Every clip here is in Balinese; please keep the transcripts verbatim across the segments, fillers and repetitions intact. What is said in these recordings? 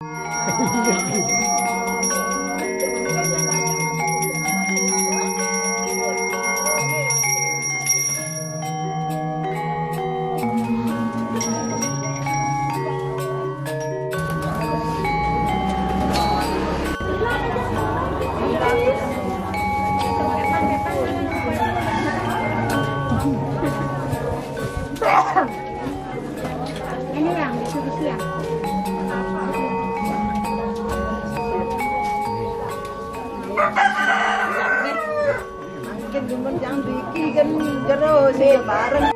Ini yang disuruh siang. Mungkin cuma yang Diki kan jero sih bareng.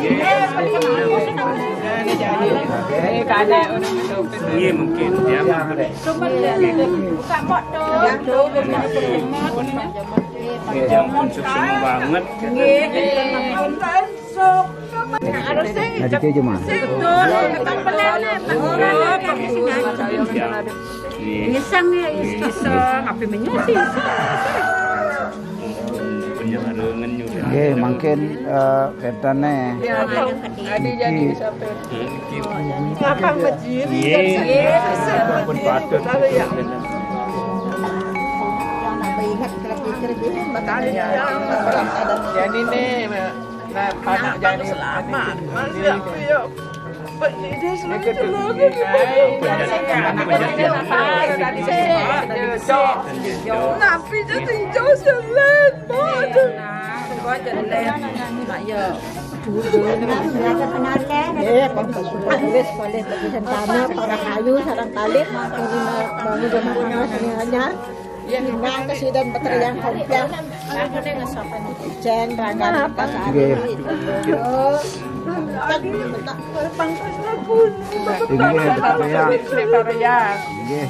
Iya, mungkin ya. Buka motor. Yang pun sukses banget. Nggih. Nah, dikit aja, Mas. Iya. Ngisang ya, ngisang. Apa menyusi? Penyeharangan juga. Nggih, mungkin, eh, kaitannya. Ya, Adi jadi siapa? Apa menjiri? Iya. Pun patut. Lalu ya. Yang tak ingat kalau pikir dia, makanya. Jadi nih, nah, anak jadi selamat. Masih aku ya. Pak, dia selalu celaka. Tapi dia tinggal selain, Pak. Eh, Pak, Pak, Pak, Pak, Pak, Pak, Pak, Pak, Pak, Pak, Pak, Pak, Iya, nah, kesidan peterian kompian. Jen, raga, apa? Nggih. Ini peterian. Nggih.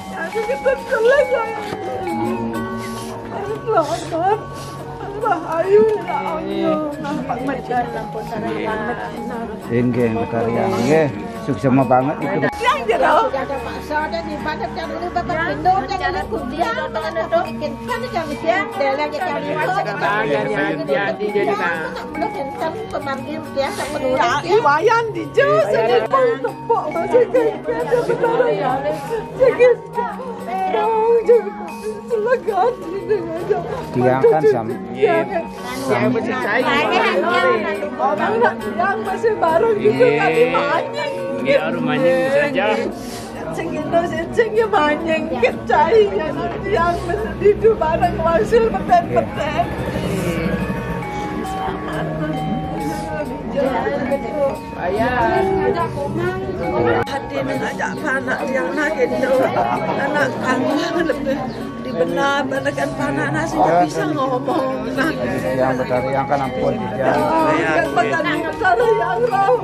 Rahayu ya Allah. Nampak macam. Inggih, Betariang. Inggih, suksma banget itu. Yang jero. Ada paksa, ada di mana, cari ini, bapak pintu, cari ini, kudian, bapak bikin, kan, cari dia, dia lagi cari itu, cari itu, dia tak boleh, kan, pemanggil dia tak peduli. Ya, iwayan di jauh, saya pun tepuk, masih kayak ada Betariang. Jadi, Tiang kan sam-, sam-, yang masih bareng itu tadi manying. Iya, aduh manying saja. Sing itu, sing, sing ya manying, kecai, yang masih hidup bareng, wasil, beten-beten. Selamat. Hati mengajak anak yang nak itu, anak kamu lebih dibenar, benar kan, anak nasi nggak bisa ngomong. Nah, yang Betariang kan ampun, ya. Yang benar, cara yang rau.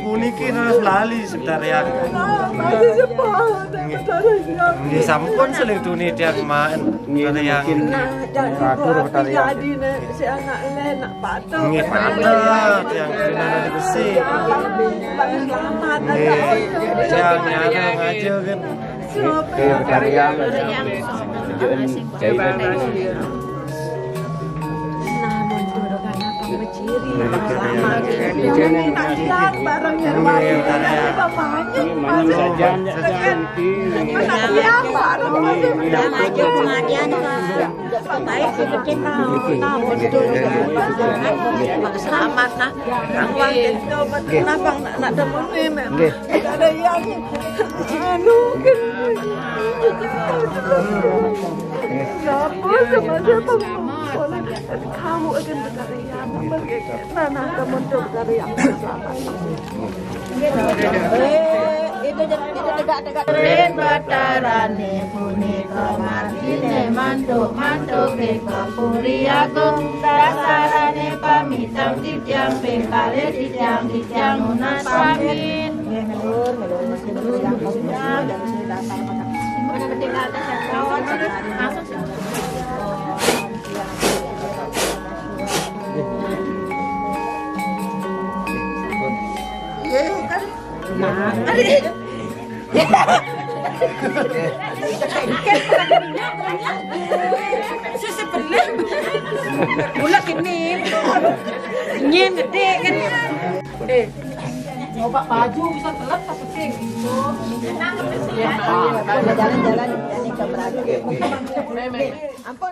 Puniki harus lali sebentar ya. Nah, masih sepakat, cara yang. Nggih, sampun selingtuni tiang kemarin. Betariang. Nah, jadi Betariang. Jadi nek si anak le nak Nggih, patut yang kena dari besi. Nggih, yang nyarang aja kan. Nggih, Betariang. Tunjukin cairan. Bareng yang lain. Ini mana saja. Anak dia bareng. Baik, sedikit tahu, tahu, betul. Selamat, nak. Kang Wang, kenapa nak, nak temune, Mek? Nggih. Ada yang, anu, kenapa sama siapa? Kamu akan berkarya, nah, nah, kamu tuh berkarya. Selamat. Eh, itu, itu tegak-tegak. Ring Batarane punika margine mantuk-mantuk ing Puri Agung. Dasarane pamitang titiang ping kalih titiang, titiang nunas pamit. Nggih, ngelur, ngelur, ngelur, ngelur, ngelur, ngelur, ngelur, ngelur. Nggih, kan. Nah, sesebelah. Mula kene. Nyen gede kan. Eh. Coba baju bisa telat apa sih gitu. Jalan-jalan, jadi ke Merauke. Ampun.